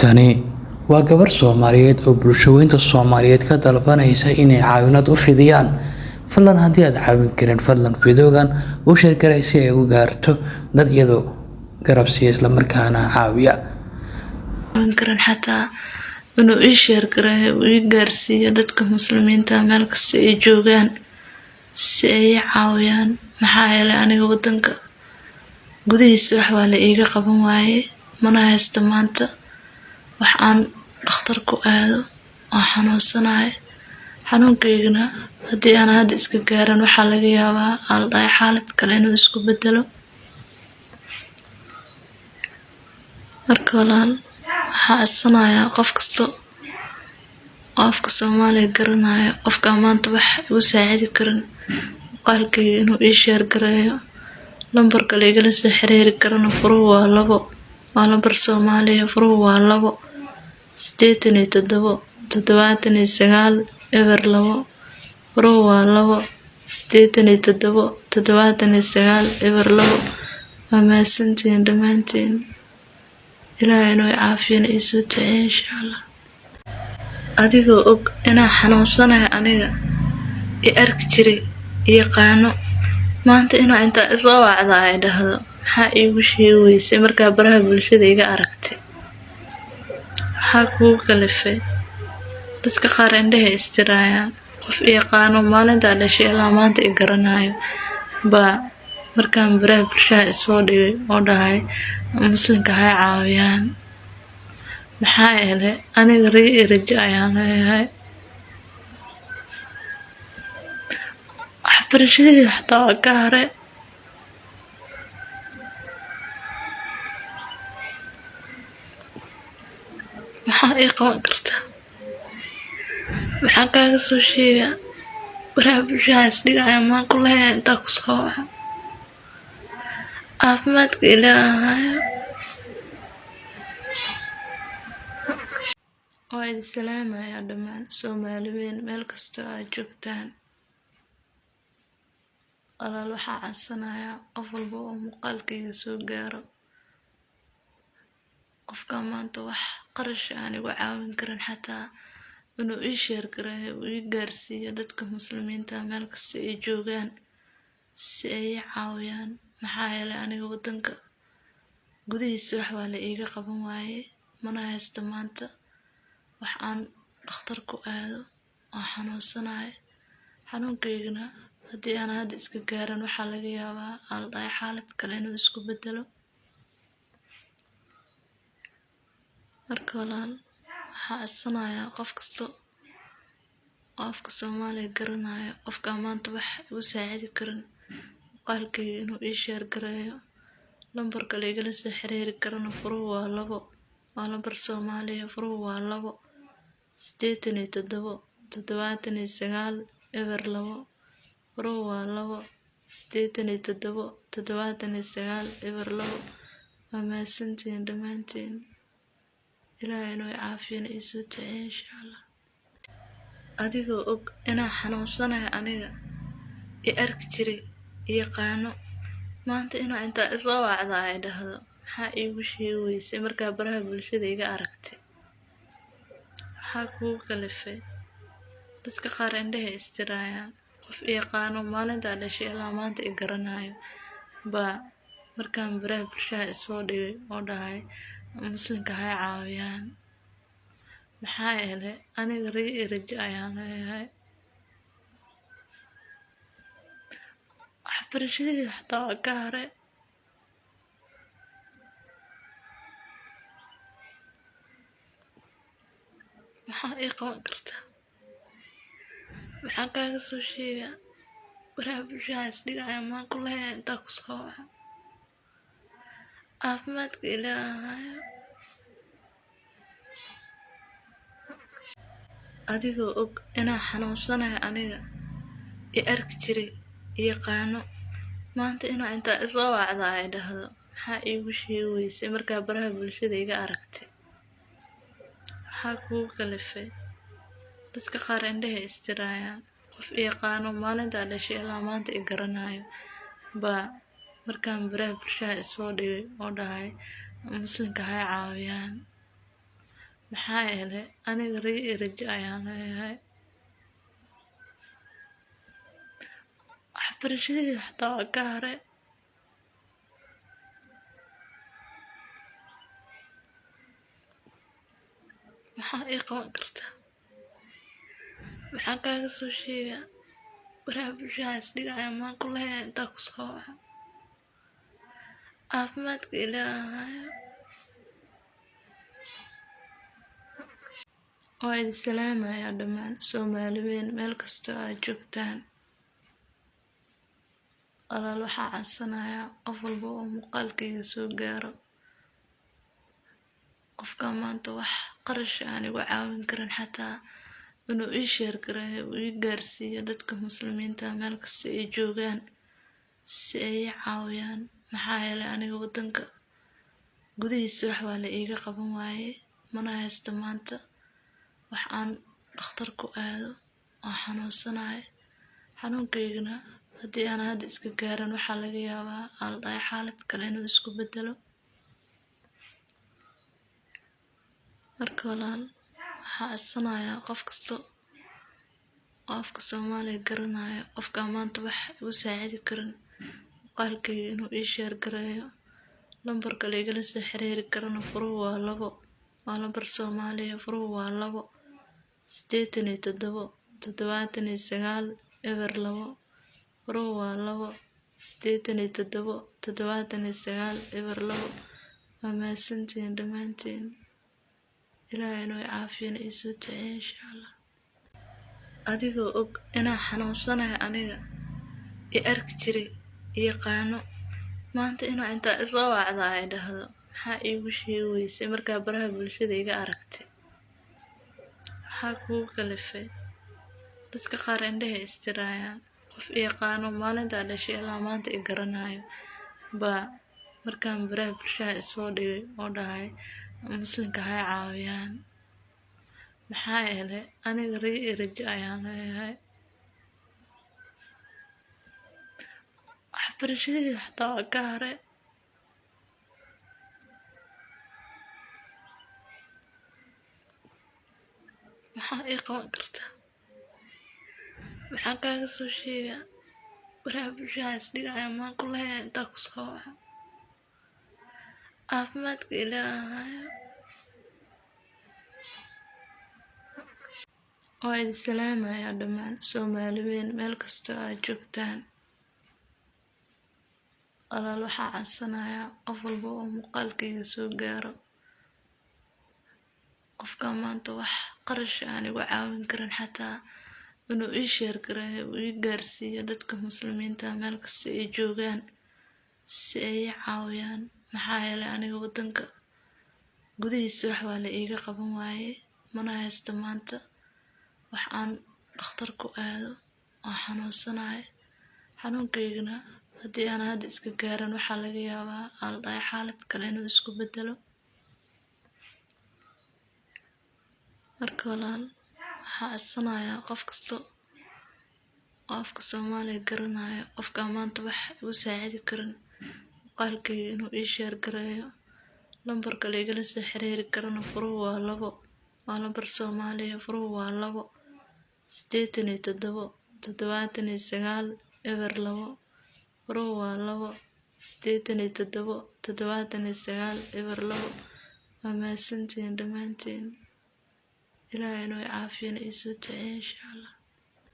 Tani waa gabar Soomaaliyeed oo bulshaweynta Soomaaliyeed ka dalbanaysa inay caawinaad u fidiyaan. Fadlan haddii aad caawin karin, fadlan fiidiyowgan u share garee si ay u gaarto dad iyadoo garab siiya isla markaana caawiya. Karin xataa inuu ii share gareeyo, uu ii gaarsiiyo dadka muslimiinta meel kasta ay joogaan si ay ii caawiyaan. Maxaa yeelay aniga wadanka gudihiisa wax waa la iiga qaban waaye, mana haysto maanta wax aan dhakhtar ku aado. Waan xanuunsanahay, xanuunkaygana haddii aan hadda iska gaarin waxaa laga yaabaa aa la dhahay xaalad kale inuu isku bedelo. Marka walaal, waxaa codsanayaa qof kasta oo afka Soomaaliga garanayo, qofka maanta wax igu saacidi karin muuqaalkayga inuu ii share gareeyo. Lambarka la igala soo xiriiri karana furuhu waa 2, waa lambar Soomaaliya. Furuhu waa 2 87 79 02. Furuhu waa 2 87 79 02. Waa mahadsantihiin dhammaantiin. Ilaahay inuu i caafiyana ii soo duceeya insha Allah. Adigoo og inaan xanuunsanahay, aniga i arki jiray, i yaqaano, maanta inaa intaa isoo wacda ay dhahdo maxaa iigu sheegi weysay markaa baraha bulshada iga aragtay? Maxaa kugu kalifay? Dadka qaar indhahay istiraayaan. Qof i yaqaano maalintaa dhashay ilaa maanta i garanayo baa markaan baraha bulshada isoo dhigay oo dhahay muslimka ha caawiyaan. Maxaa yeelay aniga riyo iyo rajo ayaan leeyahay. Waxbarashadayda xataa waa ka haray. Maxaa ii qaban kartaa? Maxaa kaaga soo sheegaa? Baraha bulshada isdhigaya maan ku leeyahay intaa ku soo waco. Caafimaadka Ilaahay. Waa idin salaamayaa dhammaan Soomaali weyn meel kasta oo aad joogtaan. Walaal, waxaa codsanayaa qof walba oo muuqaalkayga soo gaaro, qofka maanta wax qarash aan igu caawin karin xataa inuu ii share gareeyo, uu ii gaarsiiyo dadka muslimiinta meel kasta ay joogaan si ay ii caawiyaan. Maxaa yeelay aniga wadanka gudihiisa wax waa la iiga qaban waaye, mana haysto maanta wax aan dhakhtar ku aado. Waan xanuunsanahay, xanuunkaygana haddii aan hadda iska gaarin waxaa laga yaabaa aa la dhahay xaalad kale inuu isku bedelo. Marka walaal, waxaa codsanayaa qof kasta oo afka Soomaaliga garanayo, qofka maanta wax igu saacidi karin muuqaalkayga inuu ii share gareeyo. Lambarka la igala soo xiriiri karana furuhu waa 2, waa lambar Soomaaliya. Furuhu waa 2 87 79 02. Furuhu waa 2 87 79 02. Waa mahadsantihiin dhammaantiin. Ilaahay inuu i caafiyana ii soo duceeya insha Allah. Adigoo og inaan xanuunsanahay, aniga i arki jiray, i yaqaano, maanta inaa intaa isoo wacda ay dhahdo maxaa iigu sheegi weysay markaa baraha bulshada iga aragtay? Maxaa kugu kalifay? Dadka qaar indhahay istiraayaan. Qof i yaqaano maalintaa dhashay ilaa maanta i garanayo baa markaan baraha bulshada isoo dhigay oo dhahay muslimka ha caawiyaan. Maxaa yeelay aniga riyo iyo rajo ayaan leeyahay. Waxbarashadayda xataa waa ka haray. Maxaa ii qaban kartaa? Maxaa kaaga soo sheegaa? Baraha bulshada isdhigaya maan ku leeyahay intaa ku soo waco. Caafimaadka Ilaahay. Adigoo og inaan xanuunsanahay, aniga i arki jiray, i yaqaano, maanta inaa intaa isoo wacda ay dhahdo maxaa iigu sheegi weysay markaa baraha bulshada iga aragtay? Maxaa kugu kalifay? Dadka qaar indhahay istiraayaan. Qof i yaqaano maalintaa dhashay ilaa maanta i garanayo baa markaan baraha bulshada isoo dhigay oo dhahay muslimka ha caawiyaan. Maxaa yeelay aniga riyo iyo rajo ayaan leeyahay. Waxbarashadayda xataa waa ka haray. Maxaa ii qaban kartaa? Maxaa kaaga soo sheegaa? Baraha bulshada isdhigaya maan ku leeyahay intaa ku soo waco. Caafimaadka Ilaahay. Waa idin salaamayaa dhammaan Soomaali weyn meel kasta oo aad joogtaan. Walaal, waxaa codsanayaa qof walba oo muuqaalkayga soo gaaro, qofka maanta wax qarash aan igu caawin karin xataa inuu ii share gareeyo, uu ii gaarsiiyo dadka muslimiinta meel kasta ay joogaan si ay ii caawiyaan. Maxaa yeelay aniga wadanka gudihiisa wax waa la iiga qaban waaye, mana haysto maanta wax aan dhakhtar ku aado. Waan xanuunsanahay. Xanuunkaygana haddii aan hadda iska gaarin, waxaa laga yaabaa aa la dhahay xaalad kale inuu isku bedelo. Marka walaal, waxaa codsanayaa qof kasta oo afka Soomaaliga garanayo, qofka maanta wax igu saacidi karin muuqaalkayga inuu ii share gareeyo. Lambarka la igala soo xiriiri karana furuhu waa 2, waa lambar Soomaaliya. Furuhu waa 2 87 79 02. Furuhu waa 2 87 79 02. Waa mahadsantihiin dhammaantiin. Ilaahay inuu i caafiyana ii soo duceeya insha Allah. Adigoo og inaan xanuunsanahay, aniga i arki jiray, i yaqaano, maanta inaa intaa isoo wacda ay dhahdo maxaa iigu sheegi weysay markaa baraha bulshada iga aragtay? Maxaa kugu kalifay? Dadka qaar indhahay istiraayaan. Qof i yaqaano maalintaa dhashay ilaa maanta i garanayo baa markaan baraha bulshada isoo dhigay oo dhahay muslimka ha i caawiyaan. Maxaa yeelay aniga riyo iyo rajo ayaan leeyahay. Waxbarashadayda xataa waa ka haray. Maxaa ii qaban kartaa? Maxaa kaaga soo sheegaa? Baraha bulshada isdhigaya maan ku leeyahay intaa ku soo waco. Caafimaadka Ilaahay. Waa idin salaamayaa dhammaan Soomaali weyn meel kasta oo aad joogtaan. Walaal, waxaa codsanayaa qof walba oo muuqaalkayga soo gaaro, qofka maanta wax qarash aan igu caawin karin xataa inuu ii share gareeyo, uu ii gaarsiiyo dadka muslimiinta meel kasta ay joogaan si ay ii caawiyaan. Maxaa yeelay aniga wadanka gudihiisa wax waa la iiga qaban waaye, mana haysto maanta wax aan dhakhtar ku aado. Waan xanuunsanahay. Xanuunkaygana haddii aan hadda iska gaarin, waxaa laga yaabaa aa la dhahay xaalad kale inuu isku bedelo. Marka walaal, waxaa codsanayaa qof kasta oo afka Soomaaliga garanayo, qofka maanta wax igu saacidi karin muuqaalkayga inuu ii share gareeyo. Lambarka la igala soo xiriiri karana furuhu waa 2, waa lambar Soomaaliya. Furuhu waa 2 87 79 02. Furuhu waa 2 87 79 02. Waa mahadsantihiin dhammaantiin. Ilaahay inuu i caafiyana ii soo duceeya insha Allah.